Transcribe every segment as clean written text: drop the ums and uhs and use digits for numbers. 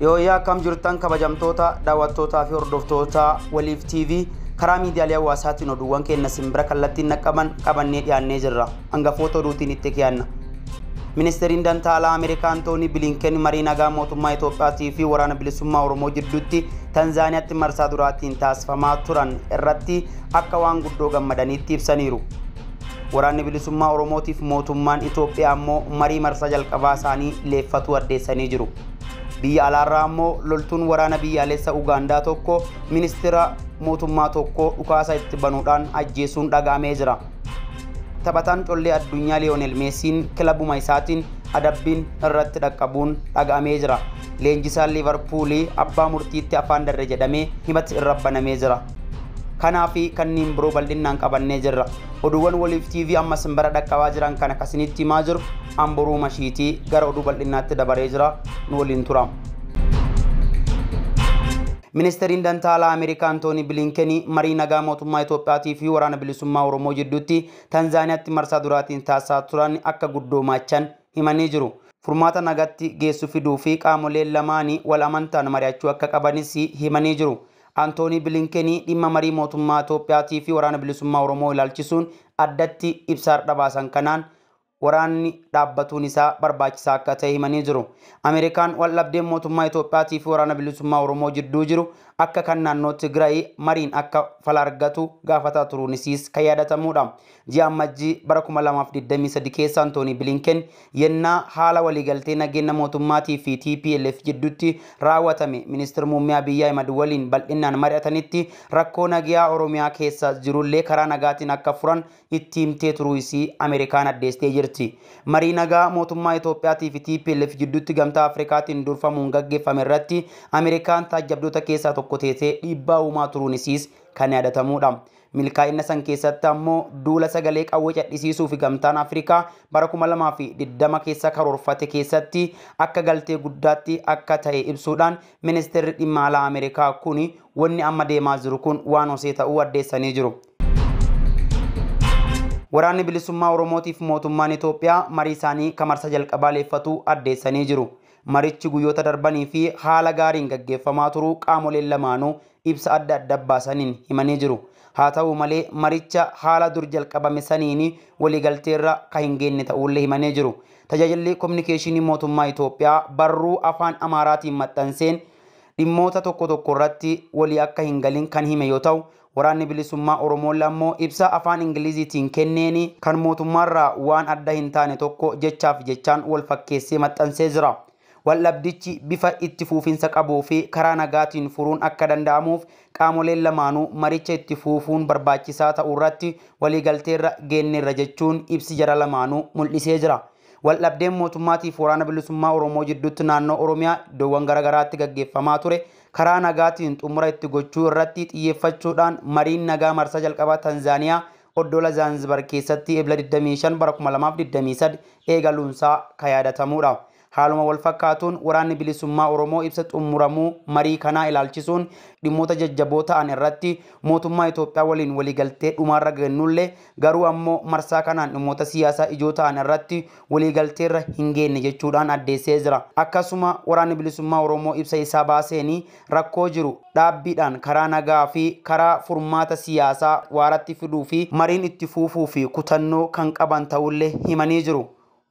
Yooyyaa akkam jirtan kabajamtoota daawwattootaa fi hordoftoota Waliif TV karaa miidiyaalee hawaasaatiin oduuwwan keenya simbira kallattiin naqqaban qabannee dhiyaannee jirra. Hangafoota oduutiin itti dhiyaanna. Ministeeriin dantaa alaa Ameerikaa Antoonii Bilinken marii nagaa mootummaa Itoophiyaatii fi waraana bilisummaa Oromoo jidduutti Tanzaaniyaatti marsaa duraatiin taasifamaa turan irratti akka waan guddoo gammadaniitti ibsaniiru. Waraanni bilisummaa Oromootiif mootummaan Itoophiyaa ammoo marii marsaa jalqabaa isaanii leeffatuu addeessanii jiru. Biyya alaarraa ammoo loltuun waraana biyyaalessa Ugaandaa tokko ministeera mootummaa tokko dhukaasa itti banuudhaan ajjeesuun dhaga'amee jira. Taphataan collee addunyaa Liyoonel Meesiin kilabuma isaatiin adabbiin irratti dhaqqabuun dhaga'amee jira. Leenjisaan Liivarpuulii abbaa murtiitti afaan darre jedhamee himati irra banamee jira. Kanaa fi kanneen biroo bal'inaan qabannee jirra. Oduuwwan Waliif TV amma simbira dhaqqabaa jiran kana kasinitti himaa jiru Amboruu Mashiitii gara oduu bal'inaatti dabaree jira. Nu waliin tura. Ministeeriin dantaa alaa Ameerikaa Antoonii Bilinken marii nagaa mootummaa Itoophiyaatii fi waraana bilisummaa Oromoo jidduutti Tanzaaniyaatti marsaa duraatiin taasisaa turan akka guddoomachan himanii jiru. Furmaata nagaatti geessu fiduu fi qaamoleen lamaanii wal amantaan mari'achuu akka qabanis himanii jiru. Antoonii Bilinken dhimma marii mootummaa Itoophiyaatii fi waraana bilisummaa Oromoo ilaalchisuun addatti ibsa har'a baasan kanaan waraanni dhaabbatuun isaa barbaachisaa akka ta'e himanii jiru. Ameerikaan waldhabdeen mootummaa Itoophiyaatii fi waraana bilisummaa Oromoo jidduu jiru akka kan naannoo Tigraay mariin akka fala argatu gaafataa turuunis kan yaadatamudha. Ji'a Ammajjii bara 2023 keessa Antoonii Bilinken yennaa haala waliigaltee nageenya mootummaatii fi TPLF jidduutti raawwatame ministeera muummee Abiyyi Ahimad waliin bal'inaan mari'atanitti rakkoo nagaa Oromiyaa keessa jirullee karaa nagaatiin akka furan itti himtee turuu isii Ameerikaan addeessitee jirti. Marii nagaa mootummaa Itoophiyaatii fi TPLF jidduutti gamtaa Afrikaatiin durfamuun gaggeeffame irratti Ameerikaan taajjabdoota keessaa tokko teessee dhiibbaa uumaa turuun isiis kan yaadatamudha. Milkaa'ina san keessatti ammoo duula sagalee qawwee cadhisiisuu fi gamtaan Afrikaa bara 2020 keessa karoorfate keessatti akka galtee guddaatti akka ta'e ibsuudhaan ministeerri dhimma alaa Ameerikaa kun wanni amma deemaa jiru kun waan hosee ta'uu addeessanii jiru. Waraanni bilisummaa Oromootiif mootummaan Itoophiyaa marii isaanii kamarsa jalqabaa leeffatuu addeessanii jiru. Marichi guyyoota darbanii fi haala gaariin gaggeeffamaa turuu qaamoleen lamaanuu ibsa adda adda baasaniin himanii jiru. Haa ta'u malee maricha haala dur jalqabame saniin waliigalteerra kan hin geenye ta'uullee himanii jiru. Tajaajilli kominikeeshinii mootummaa Itoophiyaa barruu afaan Amaaraatiin maxxanseen dhimmoota tokko tokko irratti walii akka hin galin kan hime yoo ta'u, waraanni bilisummaa Oromoo ammoo ibsa afaan Ingiliziitiin kenneeni kan mootummaarraa waan adda hin taane tokko jechaaf jechaan wal fakkeessee maxxansee jira. Waldhabdichi bifa itti fuufinsa qabuu fi karaa nagaatiin furuun akka danda'amuuf qaamoleen lamaanuu maricha itti fuufuun barbaachisaa ta'uu irratti waliigalteerra geenyeerra jechuun ibsi jara lamaanuu mul'isee jira. Waldhabdeen mootummaatiif waraana bilisummaa Oromoo jidduutti naannoo Oromiyaa iddoowwan garaagaraatti gaggeeffamaa ture karaa nagaatiin xumura itti gochuu irratti xiyyeeffachuudhaan mariin nagaa marsaa jalqabaa Tanzaaniyaa oddola Zaanzibar keessatti ebla 25 bara 2023 eegaluunsaa kan yaadatamudha. Haaluma wal fakkaatuun waraanni bilisummaa Oromoo ibsa xumuramuu marii kanaa ilaalchisuun dhimmoota jajjaboo ta'an irratti mootummaa Itoophiyaa waliin waliigaltee dhumaarra gannullee garuu ammoo marsaa kanaan dhimmoota siyaasaa ijoo ta'an irratti waliigalteerra hin geenye jechuudhaan addeessee jira. Akkasuma waraanni bilisummaa Oromoo ibsa isaa baaseenii rakkoo jiru dhaabbiidhaan karaa nagaa fi karaa furmaata siyaasaa waaratti fiduu fi mariin itti fuufuu fi kutannoo kan qaban ta'ullee himanii jiru.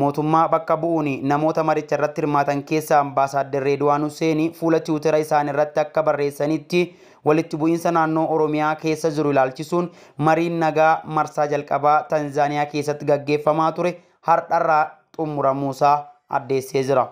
Mootummaa bakka bu'uun namoota maricha irratti hirmaatan keessaa ambaasaaddar Reedwaan Hussein fuula tiwutera isaan irratti akka barreessanitti walitti bu'iinsa naannoo Oromiyaa keessa jiru ilaalchisuun mariin nagaa marsaa jalqabaa Tanzaaniyaa keessatti gaggeeffamaa ture har'arraa xumuramuusaa addeessee jira.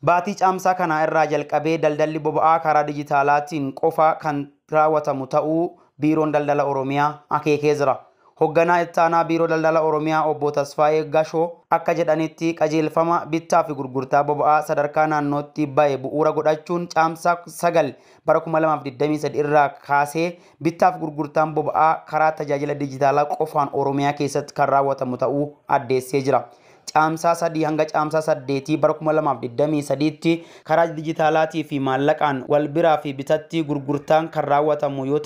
Baatii caamsaa kana irraa jalqabee daldalli boba'aa karaa dijitaalaatiin qofa kan raawwatamu ta'uu Biiroon Daldala Oromiyaa akeekee jira. Hoogganaa ittaanaa Biiroo Daldala Oromiyaa obbo Tasfaayee Gashoo akka jedhanitti qajeelfama bittaa fi gurgurtaa boba'aa sadarkaa naannootti bahe bu'uura godhachuun caamsaa 9 bara 2023 irraa kaasee bittaa fi gurgurtaan boba'aa karaa tajaajila dijitaalaa qofaan Oromiyaa keessatti kan raawwatamu ta'uu addeessee jira. Caamsaa 3 hanga Caamsaa 8 bara 2023tti karaa dijitaalaatii fi maallaqaan wal biraa fi bitatti gurgurtaan kan raawwatamu yoo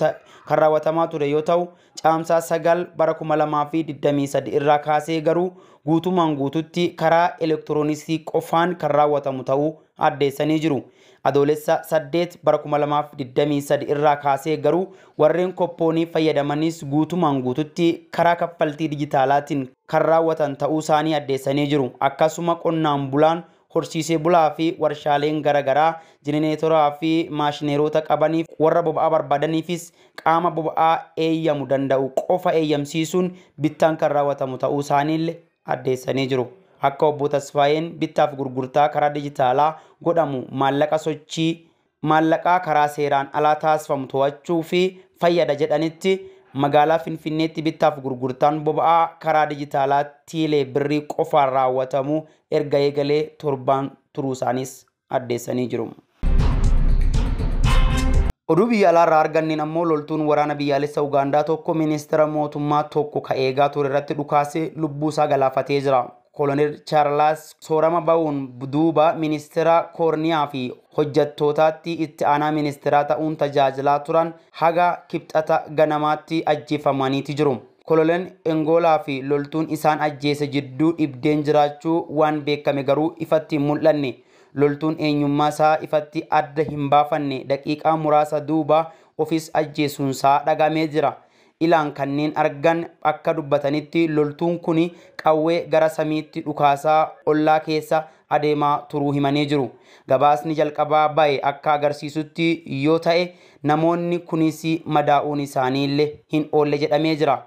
kan raawwatamaa ture yoo ta'u, Caamsaa 9 bara 2023 irraa kaasee garuu guutumaan guututti karaa elektirooniksii qofaan kan raawwatamu ta'uu addeessanii jiru. Adoolessa 8 bara 2023 irraa kaasee garuu warreen koppoonii fayyadamanis guutumaan guututti karaa kaffaltii dijitaalaatiin kan raawwatan ta'uu isaanii addeessanii jiru. Akkasuma qonnaan bulaan, horsiisee bulaa fi warshaaleen garaagaraa jenereetoraa fi maashineerota qabaniif warra boba'aa barbaadaniifis qaama boba'aa eeyyamu danda'u qofa eeyyamsiisuun bittaan kan raawwatamu ta'uu isaaniillee addeessanii jiru. Akka obbo Tasfaayeen bittaaf gurgurtaa karaa dijitaalaa godhamu maallaqa sochii maallaqaa karaa seeraan alaa taasifamu to'achuu fi fayyada jedhanitti, magaalaa Finfinneetti bittaaf gurgurtaan boba'aa karaa dijitaalaa tiilee birrii qofaan raawwatamu erga eegalee torbaan turuu isaanis addeessanii jiru. Oduu biyya alaarraa arganneen ammoo loltuun waraana biyyaalessa Ugaandaa tokko ministeera mootummaa tokko ka eegaa ture irratti dhukaasee lubbuu isaa galaafatee jira. Kolonel Chaarlaas soorama ba'uun duuba ministeera koorniyaa fi hojjettootaatti itti aanaa ministeeraa ta'uun tajaajilaa turan haga Kibxata ganamaatti ajjeefamaniiti jiru. Kolonel Engoolaa fi loltuun isaan ajjeese jidduu dhibdeen jiraachuu waan beekame garuu ifatti hin mul'anne. Loltuun eenyummaa isaa ifatti adda hin baafanne daqiiqaa muraasa duuba ofis ajjeesuunsaa dhagamee jira. Ilaan kanneen argan akka dubbatanitti loltuun kun qawwee gara samiitti dhukaasaa ollaa keessa adeemaa turuu himanii jiru. Gabaasni jalqabaa bahe akka agarsiisutti yoo ta'e namoonni kunis madaa'uun isaaniillee hin oolle jedhamee jira.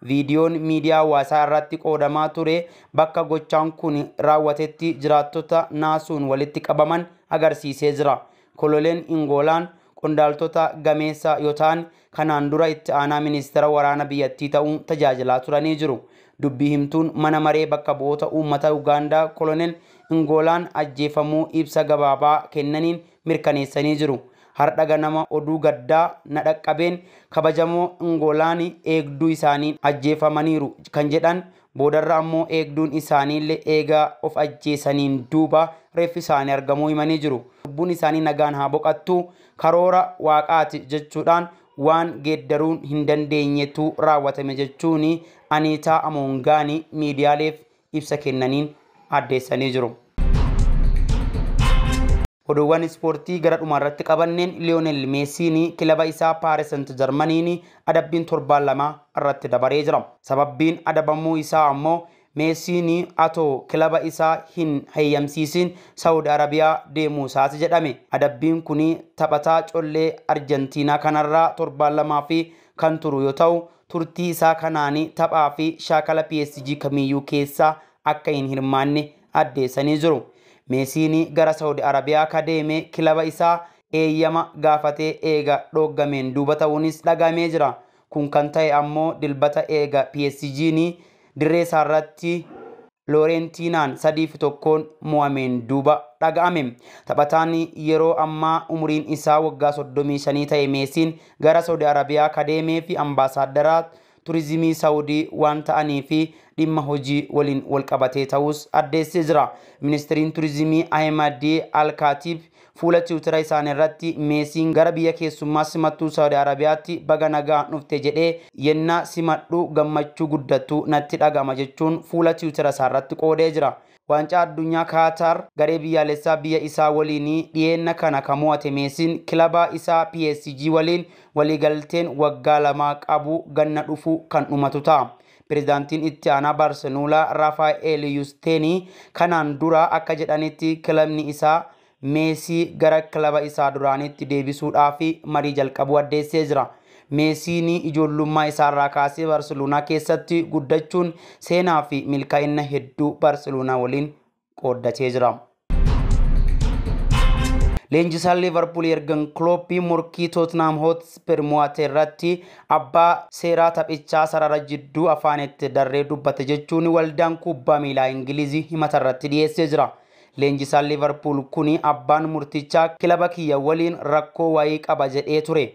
Viidiyoon miidiyaa hawaasaa irratti qoodamaa ture bakka gochaan kun raawwatetti jiraattota naasuun walitti qabaman agarsiisee jira. Kololeen Ingoolaan qondaaltota gameessa yoo ta'an kanaan dura itti aanaa ministeera waraana biyyattii ta'uun tajaajilaa turanii jiru. Dubbii himtuun mana maree bakka bu'oota uummata Ugaandaa Kolonel Ingoolaan ajjeefamuu ibsa gabaabaa kennaniin mirkaneessanii jiru. Har'a ganama oduu gaddaa na dhaqqabeen kabajamoo Ingoolaan eegduu isaaniin ajjeefamaniiru kan jedhan, boodarra ammoo eegduun isaaniillee eegaa of ajjeesaniin duuba reeffi isaanii argamuu himanii jiru. Lubbuun isaanii nagaan haa boqattu, karoora waaqaati jechuudhaan waan geeddaruun hin dandeenyetu raawwatame jechuun Aniitaa Amoongaanii miidiyaaleef ibsa kennaniin addeessanii jiru. Oduuwwan ispoortii gara dhumaarratti qabanneen Liyoonel Meesiin kilaba isaa Paaris Saint Jarmaniin adabbiin torbaan 2 irratti dabaree jira. Sababbiin adabamuu isaa ammoo Meesiin atoo kilaba isaa hin heeyyamsiisin Saawud Arabiyaa deemuu isaati jedhame. Adabbiin kun taphataa collee Arjentiinaa kanarraa torbaan 2 fi kan turu yoo ta'u, turtii isaa kanaan taphaa fi shaakala PSG kamiyyuu keessaa akka hin hirmaanne addeessanii jiru. Meesiin gara Saawud Arabiyaa ka deeme kilaba isaa eeyyama gaafatee eega dhooggameen duuba ta'uunis dhagamee jira. Kun kan ta'e ammoo Dilbata eega PSG'n dirree isaarratti Loorentinaan 3-1 mo'ameen duuba dhaga'ame. Taphataan yeroo ammaa umuriin isaa waggaa 35 ta'e Meesiin gara Saawud Arabiyaa ka deemee fi ambaasaaddara turizimii Saawudii waan ta'anii fi dhimma hojii waliin wal qabatee ta'us addeessee jira. Ministiriin turizimii Ahimad Alkaatiib fuula tiwutira isaanii irratti Meesiin gara biyya keessummaa simattuu Saawud Arabiyaatti baga nagaa dhufte jedhee yennaa simadhu gammachuu guddattu natti dhagama jechuun fuula tiwutira isaarratti qoodee jira. Waancaa addunyaa Kaataar garee biyyaalessaa biyya isaa waliin dhiyeenna kana kan mo'ate Meesiin kilaba isaa PSG waliin waliigalteen waggaa 2 qabu ganna dhufu kan dhumatu ta'a. Pireezidaantiin itti aanaa Baarseloonaa Raafaa'el Yusteeni kanaan dura akka jedhanitti kilabni isaa Meesii gara kilaba isaa duraanitti deebisuudhaaf marii jalqabuu addeessee jira. Meesiin ijoollummaa isaarraa kaasee Baarseloonaa keessatti guddachuun seenaa fi milkaa'ina hedduu Baarseloonaa waliin qooddatee jira. Leenjisaan Liivarpuul Yergan Kilooppii morkii Tottenham Hotspur mo'ate irratti abbaa seeraa taphichaa sarara jidduu afaanitti darree dubbate jechuun waldaan kubbaa miilaa Ingilizii himata irratti dhiyeessee jira. Leenjisaan Liivarpuul kun abbaan murtichaa kilaba kiyya waliin rakkoo wayii qaba jedhee ture.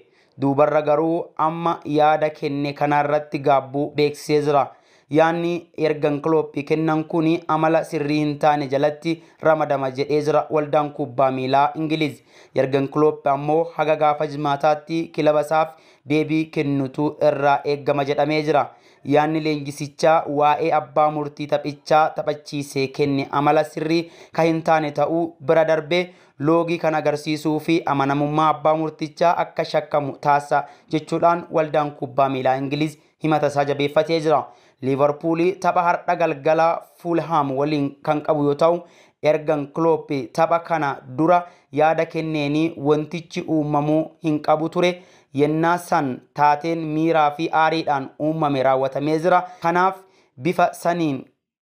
Duubarra garuu amma yaada kenne kanarratti gaabbuu beeksisee jira. Yaanni Yergan Klopp kennan kun amala sirrii hin taane jalatti ramadama jedhee jira waldaan kubbaa miilaa Ingiliz. Yergan Klopp ammoo haga gaafa Jimaataatti kilaba isaaf deebii kennutu irraa eeggama jedhamee jira. Yaanni leenjisichaa waa'ee abbaa murtii taphichaa taphachiisee kenne amala sirrii kan hin taane ta'uu bira darbee loogii kan agarsiisuu fi amanamummaa abbaa murtichaa akka shakkamu taasisa jechuudhaan waldaan kubbaa miilaa Ingiliz himata isaa jabeeffatee jira. Liivarpuulii tapha har'a galgala Fuulhaam waliin kan qabu yoo ta'u, Ergan Klopp tapha kana dura yaada kenneenii wantichi uumamuu hin qabu ture. Yennaa san taateen miiraa fi aariidhaan uumame raawwatamee jira. Kanaaf bifa saniin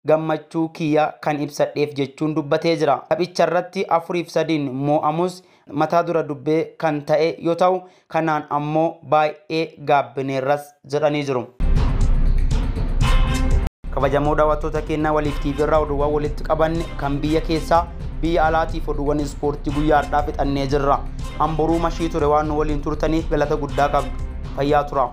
gammachuu kiyya kan ibsadheef jechuun dubbatee jira. Taphicha irratti 4-3 moo'amus mataa dura dubbee kan ta'e yoo ta'u, kanaan ammoo baay'ee gaabbineerras jedhanii jiru. Kabajamoo daawwattoota keenyaa Waliif TV irraa oduuwwan walitti qabanne kan biyya keessaa biyya alaatiif oduuwwan ispoortii guyyaa har'aa fixannee jirra. Amboruu mashii ture waan nu waliin turtaniif galata guddaa qabdu. Fayyaa tura.